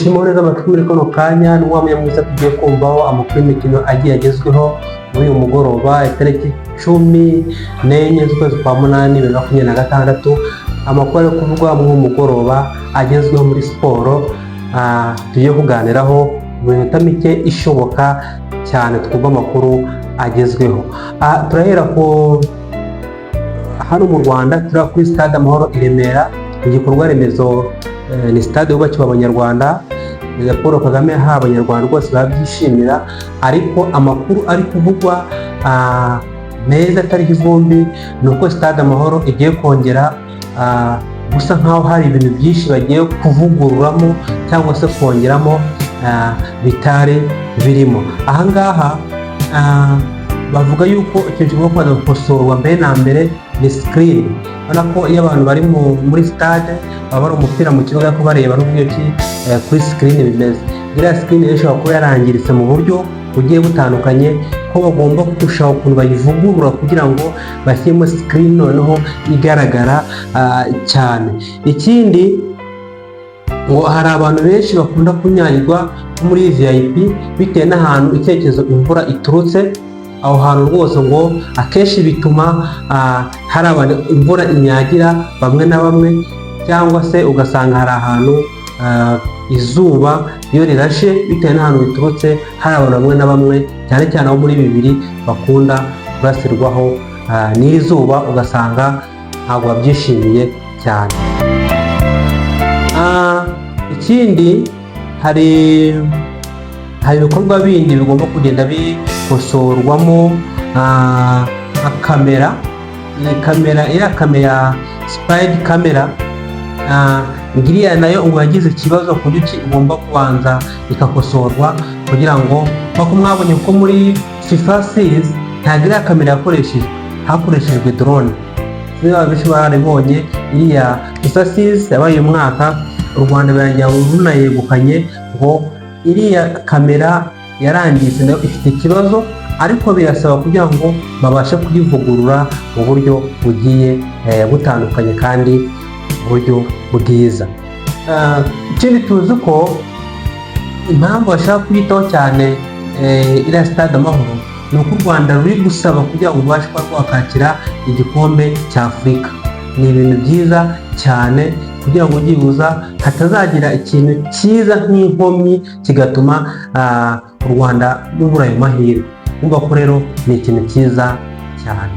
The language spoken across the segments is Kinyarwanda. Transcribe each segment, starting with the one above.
Ngushima neza amatwi muri kano kanya. Ni wa mwiza tugiye kumvaho amakuru y'imikino agiye agezweho muri uyu mugoroba, itariki 14 z'ukwezi kwa munani 2026. Amakuru ari kuvugwa muri uyu mugoroba agezweho muri siporo, tugiye kuganiraho mu minota mike ishoboka cyane, twumva amakuru agezweho. Turahera ku hano mu Rwanda, turi kuri Stade Amahoro i Remera. Igikorwa remezo ni stade yubakiwe Abanyarwanda. Perezida Paul Kagame yahaye Abanyarwanda, rwose babyishimira. Ariko amakuru ari kuvugwa meza atariho ivumbi ni uko Stade Amahoro igiye kongera gusa nkaho hari ibintu byinshi bagiye kuvugururamo cyangwa se kongeramo bitari birimo. Ahangaha bavuga yuko ikintu kigomba kubanza gukosorwa mbere na mbere ni screen. Urabona ko iyo abantu bari muri stade baba bari umupira mu kibuga, ko bareba n'uburyo ki kuri screen bimeze. Iriya screen rero ishobora kuba yarangiritse mu buryo bugiye butandukanye, ko bagomba gushaka ukuntu bayivugurura kugira ngo bashyiremo screen noneho igaragara cyane. Ikindi, ngo hari abantu benshi bakunda kunyagirwa muri VIP bitewe n'ahantu icyerekezo imvura iturutse. Aho hantu rwose ngo akenshi bituma hari abantu imvura inyagira bamwe na bamwe, cyangwa se ugasanga hari ahantu izuba iyo rirashe bitewe n'ahantu biturutse, hari abantu bamwe na bamwe, cyane cyane abo muri bibiri, bakunda kurasirwaho n'izuba, ugasanga ntabwo babyishimiye cyane. Ikindi, hari ibikorwa bindi bigomba kugenda bikosorwamo, nka kamera. Iyi kamera, iriya kamera, speed camera, ngiriya nayo ngo yagize ikibazo ku buryo ki igomba kubanza ikakosorwa, kugira ngo nk'uko mwabonye ko muri FIFA series ntabwo iriya kamera yakoreshejwe, hakoreshejwe drone. Niba benshi barabibonye, iriya FIFA series yabaye uyu mwaka, u Rwanda birangira runayegukanye, ngo iriya kamera yarangiritse, nayo ifite ikibazo, ariko birasaba kugira ngo babashe kuyivugurura mu buryo bugiye butandukanye kandi mu buryo bwiza. Ikindi, tuzi ko impamvu bashaka kuyitaho cyane iriya Stade Amahoro ni uko u Rwanda ruri gusaba kugira ngo rubashe kuba rwakakira igikombe cya Afurika. Ni ibintu byiza cyane kugira ngo byibuza hatazagira ikintu cyiza nk'inkomyi kigatuma u Rwanda rubura ayo mahirwe. Urumva ko rero ni ikintu cyiza cyane.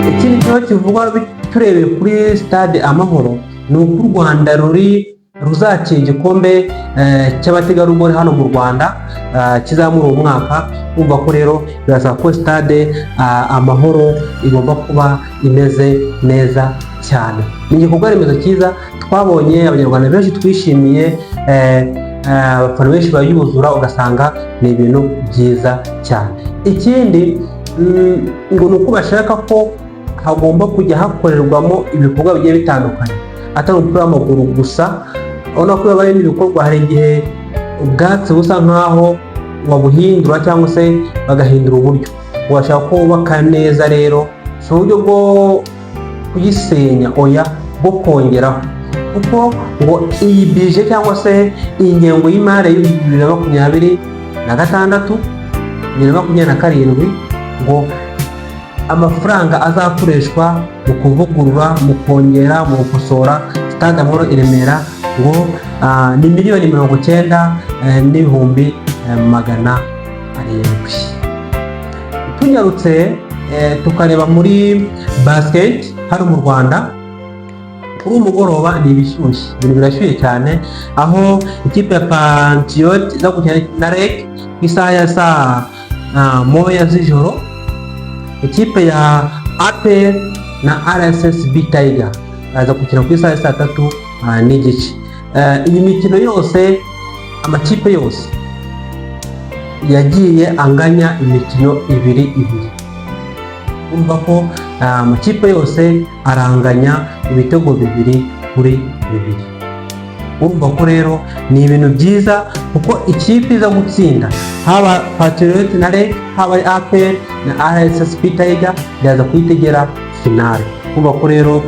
Ikindi kibazo kivugwa turebeye kuri Stade Amahoro ni uko u Rwanda ruri ruzakira igikombe cy'abategarugori hano mu Rwanda kizamura uwo mwaka. Urumva ko rero birasaba ko Stade Amahoro igomba kuba imeze neza cyane. Ni igikorwa remezo cyiza twabonye, Abanyarwanda benshi twishimiye, abafana benshi bayuzura, ugasanga ni ibintu byiza cyane. Ikindi ngo ni uko bashaka ko hagomba kujya hakorerwamo ibikorwa bigiye bitandukanye, atari umupira w'amaguru gusa. Urabona ko iyo habaye n'ibikorwa, hari igihe ubwatsi busa nkaho babuhindura cyangwa se bagahindura uburyo. Washaka ko wubaka neza rero, si uburyo bwo kuyisenya, oya, bwo kongeraho, kuko ngo iyi budget cyangwa se iyi ngengo y'imari ya 2026, 2027, ngo amafaranga azakoreshwa mu kuvugurura, mu kongera, mu gukosora Stade Amahoro i Remera ngo ni miliyoni 90 n'ibihumbi 700. Tunyarutse tukareba muri basket hano mu Rwanda, kuri uyu mugoroba ni ibishyushye, ibintu birashyushye cyane, aho ikipe ya Patriots iza gukina na REG ku isaha ya saa 1 z'ijoro. Ikipe ya APR na RSSB Tiger baza gukina ku isaha ya saa 3 n'igice. Iyi mikino yose, amakipe yose yagiye anganya imikino ibiri ibiri. Urumva ko amakipe yose aranganya ibitego 2-2. Urumva ko rero ni ibintu byiza, kuko ikipe iza gutsinda, haba Patriots na REG, haba APR na RSSB Tiger, iraza guhita igera finale. Urumva ko rero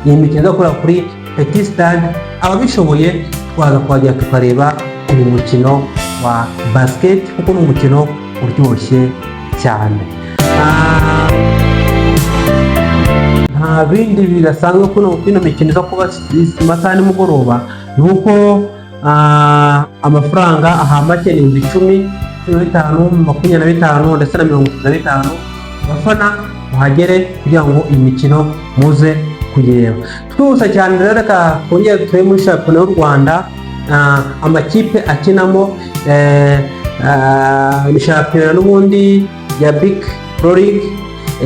iyi mikino iza gukorera kuri Petit Stade, ababishoboye twaza kuhagera tukareba uyu mukino wa basket, kuko ni umukino uryoshye cyane. Nta bindi bidasanzwe kuno ino mikino iza kuba mu masaha ya nimugoroba, ni uko amafaranga aha make ni 10,000, 15, 25 ndetse na 35. Abafana muhagere kugira ngo iyi mikino muze kuyireba. Twihuse cyane rero, reka twongere turebe muri shampiyona y'u Rwanda amakipe akinamo. Ni shampiyona n'ubundi ya BK Pro League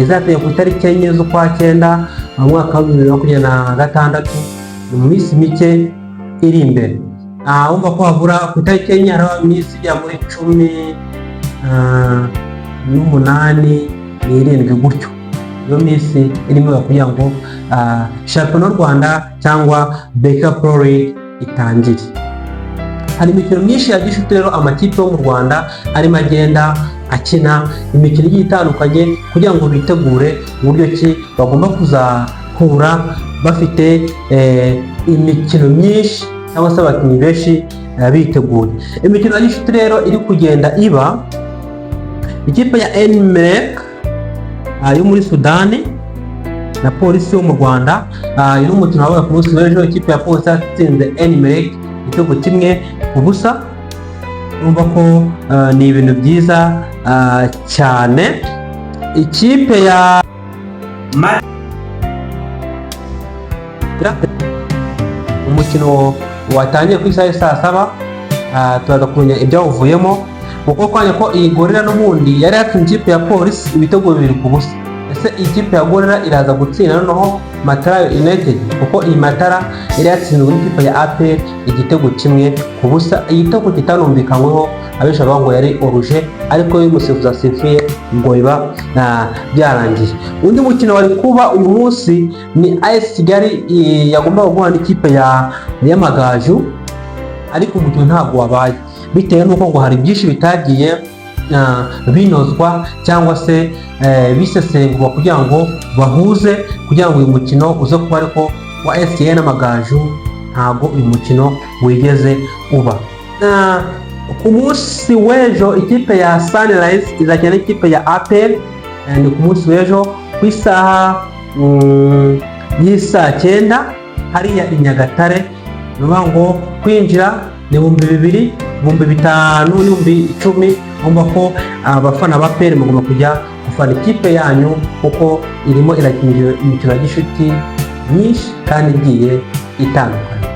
izatangira ku itariki 4 z'ukwa cyenda mu mwaka wa 2026, ni mu minsi mike iri imbere. Wumva ko habura ku itariki 4 haraba iminsi ijya muri 18 n'irindwi gutyo. Iyo minsi irimo kugira ngo shampiyona y'u Rwanda cyangwa BK Pro League itangire. Hari imikino myinshi ya gishuti rero, amakipe yo mu Rwanda arimo agenda akina imikino igiye itandukanye kugira ngo bitegure uburyo ki bagomba kuzahura bafite imikino myinshi cyangwa se abakinnyi benshi biteguye. Imikino ya gishuti rero iri kugenda iba, ikipe ya El Merreikh yo muri Sudani na Polisi yo mu Rwanda. Uyu ni umukino wabaye ku munsi w'ejo, ikipe ya Polisi yatsinze El Merreikh igitego 1-0. Urumva ko ni ibintu byiza cyane. Ikipe ya umukino watangiye ku isaha ya saa 7, turaza kumenya ibyawuvuyemo, kuko kwanya ko iyi Gorilla n'ubundi yari yatsinze ikipe ya Polisi ibitego 2-0. Ese iyi kipe ya Gorilla iraza gutsinda noneho Matara United? Kuko iyi Matara yari yatsinzwe n'ikipe ya APR igitego 1-0, igitego kitanumvikanyweho, abenshi bavuga ngo yari hors-jeu, ariko iyo umusifuzi asifuye ngo biba byarangiye. Undi mukino wari kuba uyu munsi ni AS Kigali yagombaga guhura n'ikipe ya y'Amagaju, ariko umukino ntabwo wabaye bitewe n'uko ngo hari byinshi bitagiye binozwa cyangwa se bisesengurwa kugira ngo bahuze, kugira ngo uyu mukino uze kuba. Ariko wa AS Kigali n'Amagaju ntabwo uyu mukino wigeze uba. Ku munsi w'ejo ikipe ya Sunrise izakina n'ikipe ya APR, ni ku munsi w'ejo ku isaha y'isaa 9 hariya i Nyagatare. Ni ukuvuga ngo kwinjira ni 2000, 5000 n'10,000. Urumva ko abafana ba APR mugomba kujya gufana ikipe yanyu, kuko irimo irakina imikino ya gishuti myinshi kandi igiye itandukanye.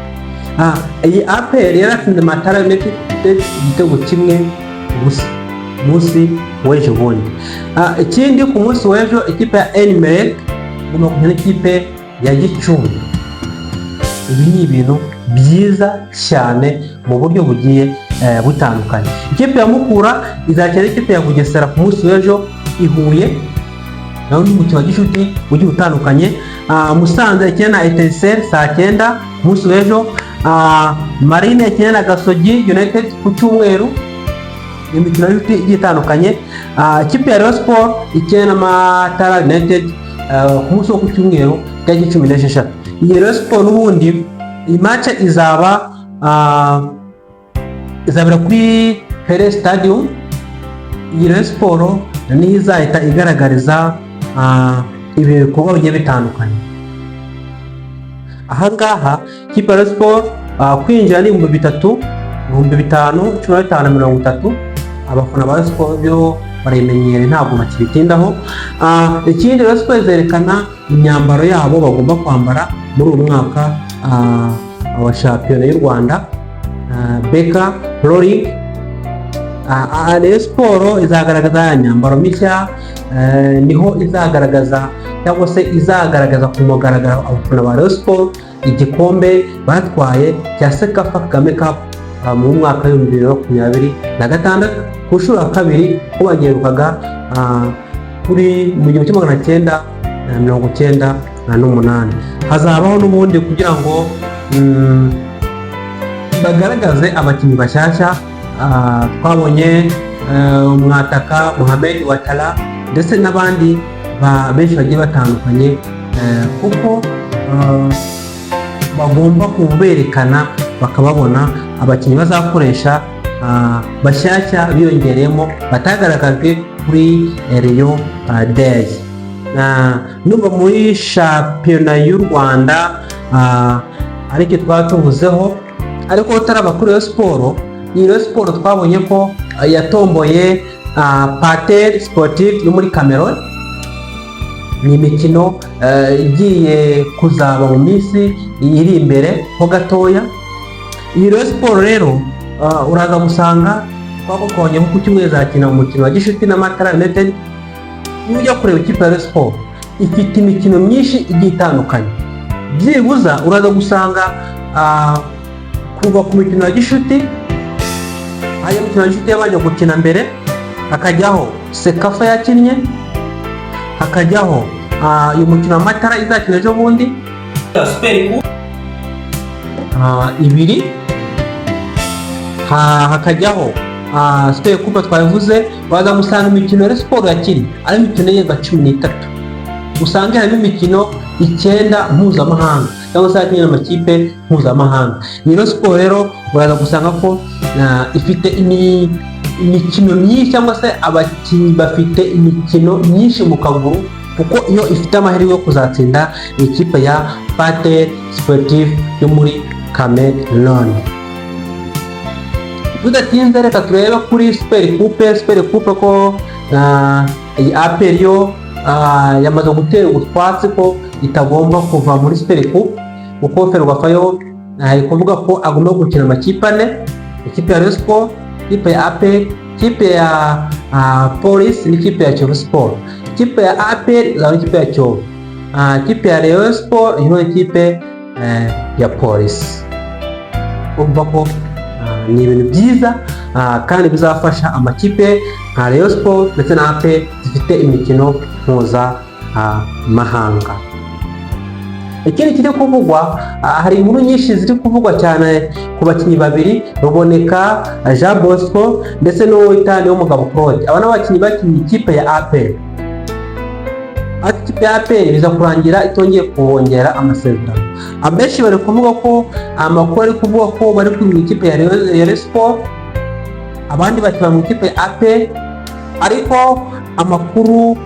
Iyi APR yaratsinze Matara United igitego 1-0 munsi w'ejo bundi. Ikindi, ku munsi w'ejo ikipe ya El Merreikh igomba gukina n'ikipe ya Gicumbi. Ibi ni ibintu byiza cyane mu buryo bugiye butandukanye. Ikipe ya Mukura izakina n'ikipe ya Bugesera ku munsi w'ejo i Huye, naho ni umukino wa gishuti ugiye utandukanye. Musanze ikina na Etincelle saa 9 ku munsi w'ejo. Marine ikina na Gasogi United ku cyumweru, ni imikino y'ishuti igiye itandukanye. Ikipe ya Rayon Sport ikina na Matara United ku munsi wo ku cyumweru tariki 16. Iyi Rayon Sport n'ubundi iyi match izaba izabera kuri Pele Stadium. Iyi Rayon Sport niyo izahita igaragariza ibi bikorwa bigiye bitandukanye. Ahangaha ikipe ya Rayon Sport kwinjira ni 3000, 5000, 15, 30. Abafana ba Rayon Sport byo barayimenyereye, ntabwo bakibitindaho. Ikindi, Rayon Sport izerekana imyambaro yabo bagomba kwambara muri uyu mwaka wa shampiyona y'u Rwanda, BK Pro League. Rayon Sport izagaragaza imyambaro mishya, niho izagaragaza cyangwa se izagaragaza ku mugaragaro abafana ba Rayon Sport igikombe batwaye cya CECAFA Kagame Cup mu mwaka wa 2026 ku nshuro ya kabiri, ko bagerukaga kuri mu 1998. Hazabaho n'ubundi kugira ngo bagaragaze abakinnyi bashyashya. Twabonye umwataka Mohamed Watara ndetse n'abandi benshi bagiye batandukanye, kuko bagomba kuberekana. bakababona abakinnyi bazakoresha bashyashya biyongereyemo batagaragajwe kuri Rayon Day. Numva muri shampiyona y'u Rwanda aricyo twaba tuvuzeho, ariko utaraba kuri Rayon Sport. Iyi Rayon Sport twabonye ko yatomboye Panthère Sportive yo muri Cameroon. Ni imikino igiye kuzaba mu minsi iri imbere ho gatoya. Iyi Rayon Sport rero uraza gusanga twakubonye ko ku cyumweru izakina umukino wa gishuti na Matara United. Niba ujya kureba, ikipe ya Rayon Sport ifite imikino myinshi igiye itandukanye. Byibuza uraza gusanga kuva ku mikino ya gishuti, hajya imikino ya gishuti yabanje gukina mbere, hakajyaho CECAFA yakinnye, hakajyaho uyu mukino wa Matara izakina ejo bundi Super Coupe ibiri, hakajyaho Super Coupe twabivuze. Waza gusanga imikino ya siporo yakinnye ari imikino irenga 13, usanga harimo imikino icyenda mpuzamahanga cyangwa se yakinnye n'amakipe mpuzamahanga. Iyi Rayon Sport rero uraza gusanga ko ifite imikino myinshi, cyangwa se abakinnyi bafite imikino myinshi mu kaguru, kuko iyo ifite amahirwe yo kuzatsinda ikipe ya Panthère Sportive yo muri Cameroon. Tudatinze, reka turebe kuri Super Coupe. Super Coupe ko iyi APR yo yamaze gutera utwatsi ko itagomba kuva muri Super Coupe, kuko Ferwafa yo ari kuvuga ko agomba gukina amakipe ane: ikipe ya Rayon Sport, ikipe ya APR, ikipe ya Police n'ikipe ya Kiyovu Sport. Ikipe ya APR izaba ikipe ya Kiyovu, ikipe ya Rayon Sport iyo ikipe ya Police. Urumva ko ni ibintu byiza kandi bizafasha amakipe nka Rayon Sport ndetse na APR zifite imikino mpuzamahanga. Ikindi kiri kuvugwa, hari inkuru nyinshi ziri kuvugwa cyane ku bakinnyi babiri, Ruboneka Jean Bosco ndetse n'uwo wita Niyomugabo Claude. Aba ni abakinnyi bakinnye ikipe ya APR, ariko ikipe ya APR biza kurangira itongeye kubongera amasezerano. Abenshi bari kuvuga ko amakuru ari kuvuga ko bari mu ikipe ya Rayon Sport, abandi bati bari mu ikipe ya APR, ariko amakuru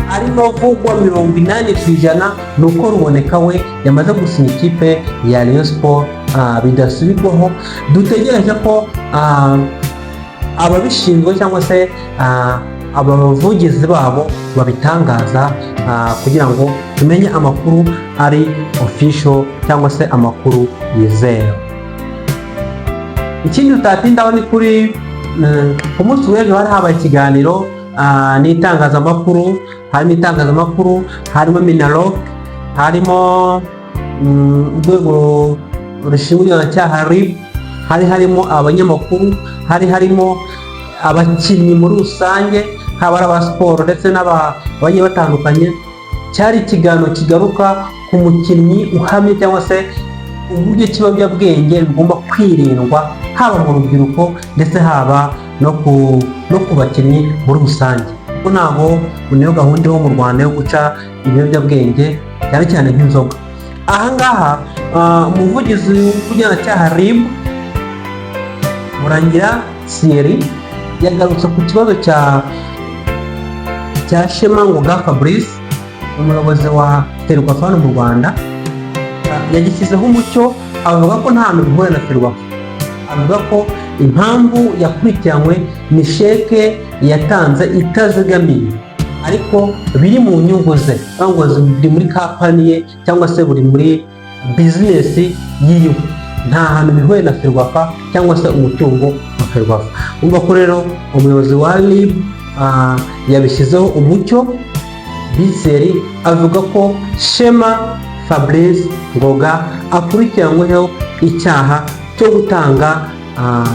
arimo avugwa 80% ni uko Ruboneka we yamaze gusinya ikipe ya Rayon Sport bidasubirwaho. Dutegereje ko ababishinzwe cyangwa se abavugizi babo babitangaza kugira ngo tumenye amakuru ari official cyangwa se amakuru yizewe. Ikindi tutatindaho ni kuri ku munsi w'ejo hari habaye ikiganiro n'itangazamakuru. Harimo itangazamakuru, harimo MINALOC, harimo urwego rushinzwe ubugenzacyaha RIB, hari harimo abanyamakuru, hari harimo abakinnyi muri rusange, haba ari aba siporo ndetse n'abagiye batandukanye. Cyari ikiganiro kigaruka ku mukinnyi uhamye cyangwa se uburyo ikiyobyabwenge bigomba kwirindwa, haba mu rubyiruko ndetse haba no ku bakinnyi muri rusange, kuko ntabwo niyo gahunda yo mu Rwanda yo guca ibiyobyabwenge, cyane cyane nk'inzoga. Ahangaha umuvugizi w'ubugenzacyaha RIB, Murangira Thierry, yagarutse ku kibazo cya Shema Ngoga Fabrice, umuyobozi wa Ferwafa hano mu Rwanda. Yagishyizeho umucyo, avuga ko nta hantu bihuriye na Ferwafa. Avuga ko impamvu yakurikiranywe ni sheke yatanze itazigamiye, ariko biri mu nyungu ze, cyangwa ngo biri muri company ye cyangwa se buri muri business yiwe, nta hantu bihuriye na Ferwafa cyangwa se umutungo wa Ferwafa. Urumva ko rero umuyobozi wa RIB yabishyizeho umucyo. Bizeri avuga ko Shema Fabrice Ngoga akurikiranyweho icyaha cyo gutanga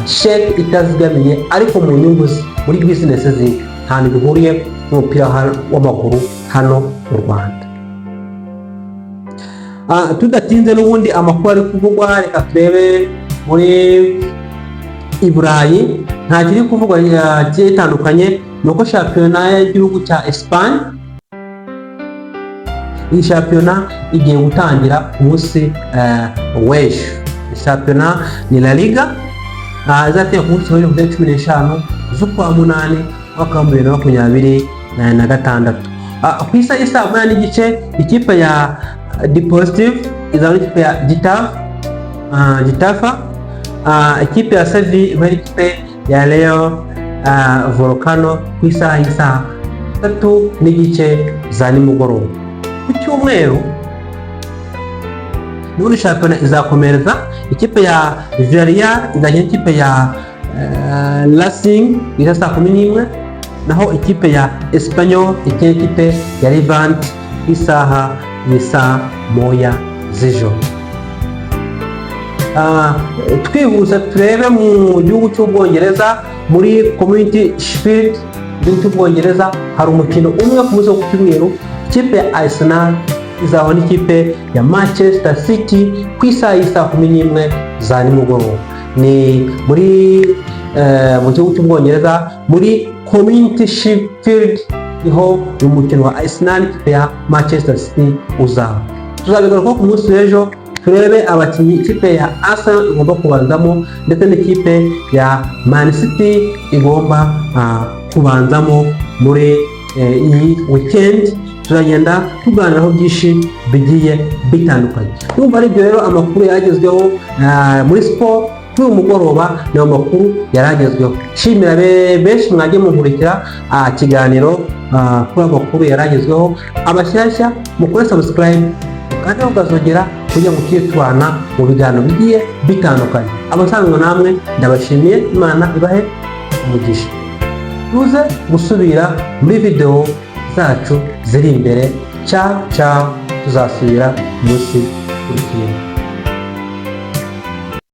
sheke itazigamiye, ariko mu nyungu ze, muri business ziwe, nta hantu bihuriye n'umupira w'amaguru hano mu Rwanda. Tudatinze n'ubundi amakuru ari kuvugwa, reka turebe muri i Burayi. Nta kiri kuvugwa kigiye gitandukanye, ni uko shampiyona y'igihugu cya Espagne Iyi shampiyona igiye gutangira ku munsi w'ejo. Shampiyona ni La Liga, izatangira ku munsi w'ejo ku itariki 15 z'ukwa 8, umwaka wa 2026. Ku isaha y'isaa 8:30, ikipe ya Deportivo izaba n'ikipe ya Getafe. Ikipe ya Sevilla iba n'ikipe ya Rayo Vallecano ku isaha y'isaa 3:30 za nimugoroba. Ku cyumweru n'ubundi shampiyona izakomereza, ikipe ya Villarreal izakina n'ikipe ya Racing isa saa 11, naho ikipe ya Espanyol ikina n'ikipe ya Levante ku isaha y'isaa 1 z'ijoro. Twihuse turebe mu gihugu cy'Ubwongereza muri Community Shield. Mu gihugu cy'Ubwongereza hari umukino umwe ku munsi wo ku cyumweru, ikipe ya Arsenal izahura n'ikipe ya Manchester City ku isaha y'isaa 11 za nimugoroba. Ni muri mu gihugu cy'Ubwongereza muri Community Shield niho uyu mukino wa Arsenal n'ikipe ya Manchester City uzaba. Tuzabigarukaho ku munsi w'ejo, turebe abakinnyi ikipe ya Arsenal igomba kubanzamo ndetse n'ikipe ya Man City igomba kubanzamo muri iyi weekend. Tuzagenda tuganiraho byinshi bigiye bitandukanye. Numva ari ibyo rero, amakuru yagezweho muri siporo kuri uyu mugoroba niyo makuru yaragezweho. Nshimira benshi mwagiye munkurikira kiganiro kuri amakuru yaragezweho. Abashyashya mukore subscribe kandi mukazongera kugira ngo tujye tubana mu biganiro bigiye bitandukanye. Abasanzwe namwe ndabashimiye, Imana ibahe umugisha. Tuze gusubira muri video zacu ziri imbere. Ciao ciao, tuzasubira umunsi ukurikiyeho.